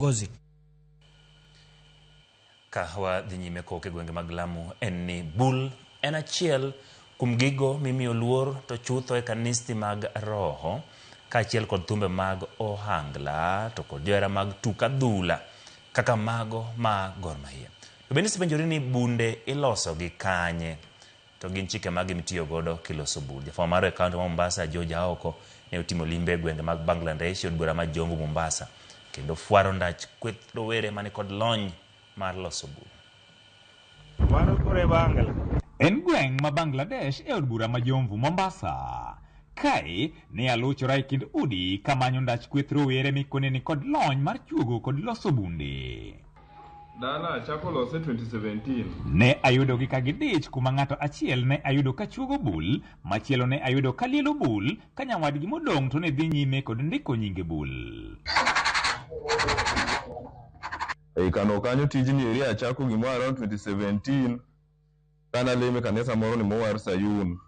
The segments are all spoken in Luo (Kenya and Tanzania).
Ngozi. Ka wadhi nyime kok e gwenge mag Lamu en ni bul en achiel kuom gigo mimiyo luor to chutho e kanisni mag roho kaachiel kod thumbe mag ohangla to kod johera mag tuk adhula kaka mago ma Gor Mahia. To bende isepenjori ni bunde iloso gi kanye? To gin chike mage mitiyo godo kiloso bul? Jafwambo marwa e kaunti ma Mombasa, George Aoko, ne otimo limbe e gwenge mag Bangladesh e od bura ma Jomvu, Mombasa, kendo fwaro ndach kweth rowere mani kod lony mar loso bul. Mano koro e Bangla. En gweng' ma Bangladesh e od bura ma Jomvu, Mombasa. Kae, ne aluchora e kind udi kamanyo ndach kweth rowere mikone ni kod lony mar chuogo kod loso bunde. Dala achako lose 2017. Ne ayudogi ka gidich kuma ng'ato achiel ne ayudo ka chuogo bul, machielo ne ayudo ka lielo bul, ka nyawadgi modong' to ne dhi nyime kod ndiko nyinge bul. Ei kano kanyo tijni eri achako gimoro around 2017 kane alemo e kanisa moro ni mowar Sayun.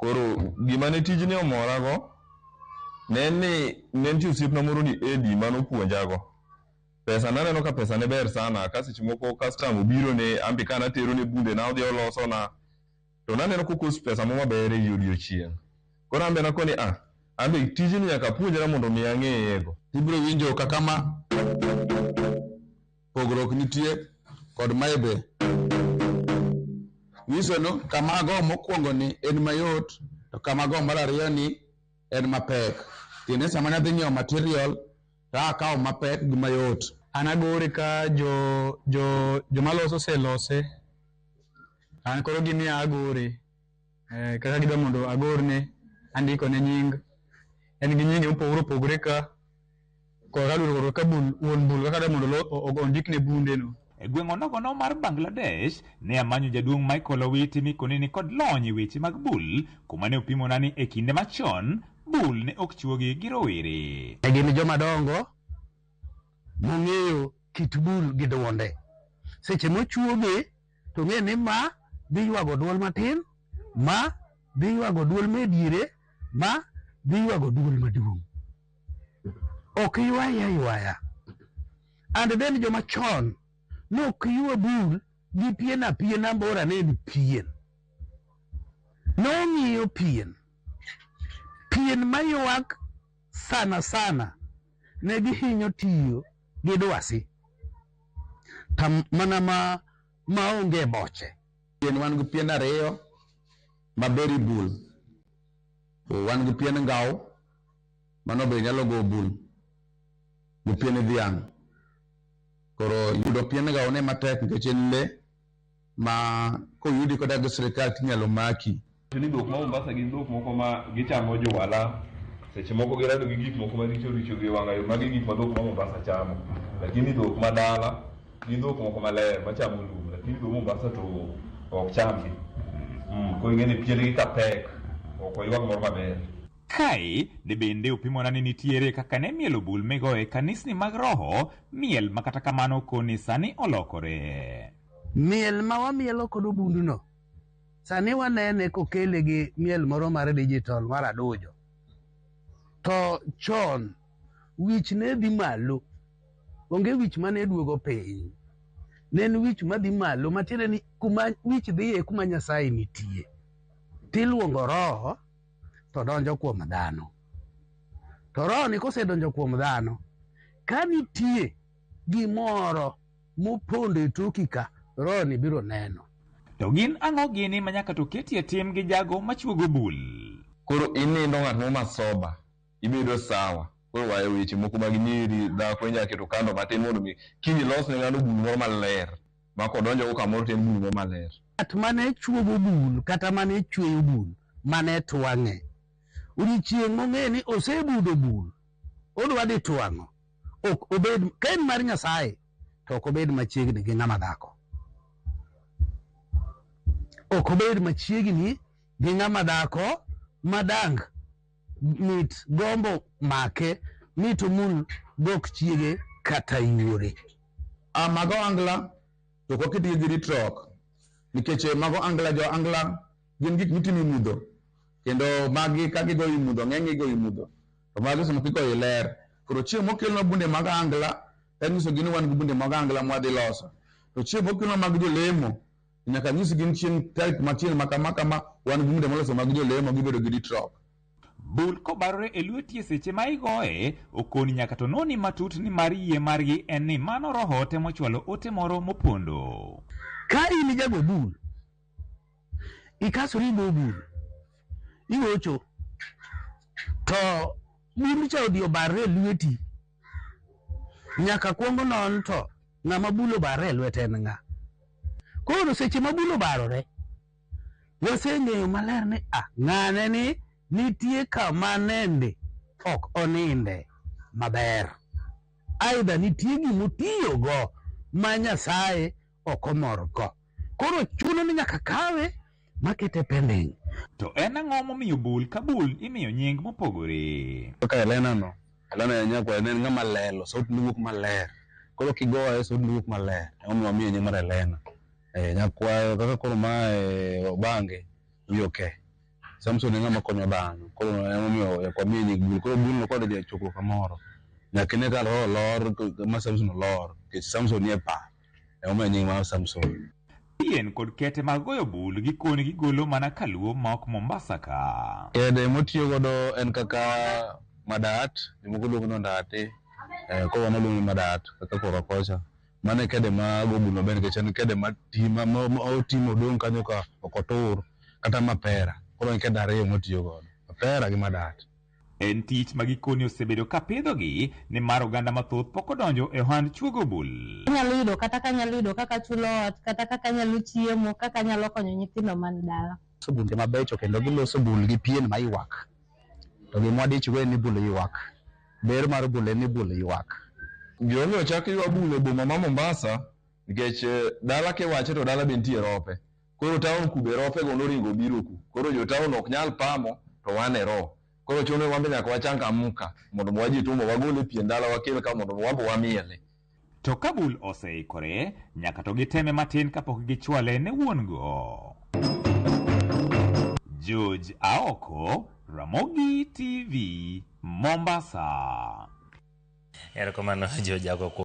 Koro gima ne tijni omorago ne en ni ne nitie osiepna moro ni Eddie manopuonjago. Pesa naneno ka pesa ne ber sana ka seche moko custom obiro ne ambi ka natero ne bunde na odhi oloso na to naneno kokos pesa mo maber e odiochieng'. Koro ambe nakoni ah ambe tijni nyaka apuonjra mondo mi ang'eye go. Ibiro winjo kaka ma pogruok nitie kod mae be. Nyiso ni kama ago mokwongo ni en mayot to kama ago mar ariyo ni en mapek. Tiende sama ne adhi nyiewo material to akawo mapek gi mayot. An agore ka jo jo joma loso oselose. An koro gimiya agore. Eh, kaka gidwa mondo agorne, andiko ne nying. En gi nyinge mopogore opogore ka. Kod kaluwore kod kaka bul, wuon bul kaka dwa mondo ondikne bunde no. E gweng' onogono mar Bangladesh, ne amanyo jaduong' Michael Owiti mikone ni kod lony e weche mag bul, kuma ne opimona ni e kinde machon, bul ne ok chuogi gi rowere. Ne gin joma dongo mong'eyo kit bul gi duonde. Seche mochuoge to ng'e ni ma dhi ywago duol matin, ma dhi ywago duol me diere, ma dhi ywago duol maduong'. Ok ywaye aywaya. And then joma chon nok ywa bul gi pien apiena bora ne en pien. Nong'iyo pien. Pien maywak sana sana ne gihinyo tiyo gi dwasi to mana ma maonge boche. Pien wan gi pien ariyo maber i bul. Wan gi pien ngau mano be nyalo go bul gi pien dhiang'. Koro yudo pien ngau ne matek nikech en lee ma koyudi koda gi sirikal tinyalo maki. Ni dhok ma Mombasa gin dhok moko ma gichamo juala, seche moko girado gi gik moko maricho richo gi wang'ayo, magi gik ma dhok ma Mombasa chamo. Lakini dhok ma dala gin dhok moko maler machamo lum, lakini dhok Mombasa to ok chamgi. Koro ing'e ni piendgi ka pek, ok oywag moro maber. Kae de bende opimona ni nitiere kaka ne mielo bul migoyo e kanisni mag roho, miel ma kata kamano koni sani olokore. Miel ma wamielo kod obunduno, sani wanene kokele gi miel moro mar digital mar adujo. To chon wich ne dhi malo, onge wich mane duogo piny. Ne en wich madhi malo matiende ni kuma wich dhiye kuma Nyasaye nitie. Tiluongo roho to donjo kuom dhano. To roho ni kosedonjo kuom dhano, ka nitie gimoro mopondo e toki ka, roho ni biro neno. To gin ang'o gini ma nyaka to ketie tim gi jago machuogo bul? Koro inindo ng'at moro masoba, ibedo sawa. Koro wayo weche moko mag nyiri, dhako inyalo keto kando matin mondo mi kiny ilos ne ng'ano bul moro maler. Ma kodonjo go kamoro to en bul moro maler. Ng'at mane chuogo bul kata mane chweyo bul mane twang'e. Odiechieng' mong'e ni osebudo bul, odwa dhi twang'o, ok obed, ka en mar Nyasaye, to ok obed machiegni gi ng'ama dhako. Ok obed machiegni gi ng'ama dhako madang mit gombo make mit omul gok chiege kata yuore. Ah, mago angla to ok waketgi gi ritruok nikech mago angla jo angla gin gik mitimo e mudho kendo magi ka gigoyo e mudho ng'eny gigoyo e mudho to magi seche moko igoyo e ler. Koro chieng' mokelnwa bunde mag angla Kanyisogi ni wan gi bunde mag ohangla mwadhi loso. To chieng' mokelnwa mag jolemo, nyaka nyisgi ni chieng' tarik machieng' ma kama kama wan gi bunde moloso mag jolemo gibedo gi ritruok. Bul kobarore e lweti e seche ma igoye, okoni nyaka to noni matut ni mar yie margi en ni mano roho temo chwalo ote moro mopondo. Ka in jago bul, ikasori igo bul, igocho, to bul cha odhi obarre e lweti, nyaka kwong non to ng'ama bul obarre e lwete en ng'a. Koro seche ma bul obarore, waseng'eyo maler ni a ng'ane ni nitie kama nende ok oninde maber. Aidha nitie gimotiyogo ma Nyasaye ok omorgo. Koro chuno ni nyaka kawe makete pending. To en ang'o momiyo bul ka bul imiyo nying mopogore? Kaka Elena no, Elena en nyakwar ne en ng'ama lelo, sauti ne wuok maler. Koro kigoye sauti ne wuok maler. Emomiyo wamiye nying mar Elena. Nyakwayo kaka koro mae Obange, wiye oke. Samson en ng'ama konyo dhano. Koro emomiyo nyaka wamiye nying bul. Koro bul no kodhi e chokruok kamoro, nyaka ine ka roho olor ma Samson olor. Nikech Samson nie par. Emomiyo nying mar Samson. Pien kod kete mag goyo bul gikoni gigolo mana kaluo ma ok Mombasa ka. Kede motiyo godo en kaka madat, jomoko luongo ni ondati, koro wan waluongo ni madat kaka korwa kocha. Mano e kede ma go bul maber nikech en kede ma ti ma oti modong' kanyo ka ok otur kata mapera. Koro en kede ariyo motiyo godo, mapera gi madat. En tich ma gikoni osebedo ka pidhogi nimar oganda mathoth pok odonjo e ohand chuogo bul. Anyalo yudo kata ka anyalo yudo kaka chulo ot, kata kaka anyalo chiemo, kaka anyalo konyo nyithindo man dala. Loso bunde mabecho kendo giloso bul gi pien ma ywak. To gima wadich go en ni bul ywak. Ber mar bul en ni bul ywak. Gimomiyo ochak ywa bul e boma ma Mombasa, nikech dala kiwache to dala be nitie rope. Koro town ku be rope go noringo biro ku. Koro jo town ok nyal pamo to wan e ro. Koro chuno ni wan be nyaka wachangamka mondo wajitumo wagol e pien dala wakel ka mondo wan be wamiele. To ka bul oseikore, nyaka to giteme matin kapok gichwale ne wuon go. George Aoko, Ramogi TV, Mombasa. Erokamano George Aoko.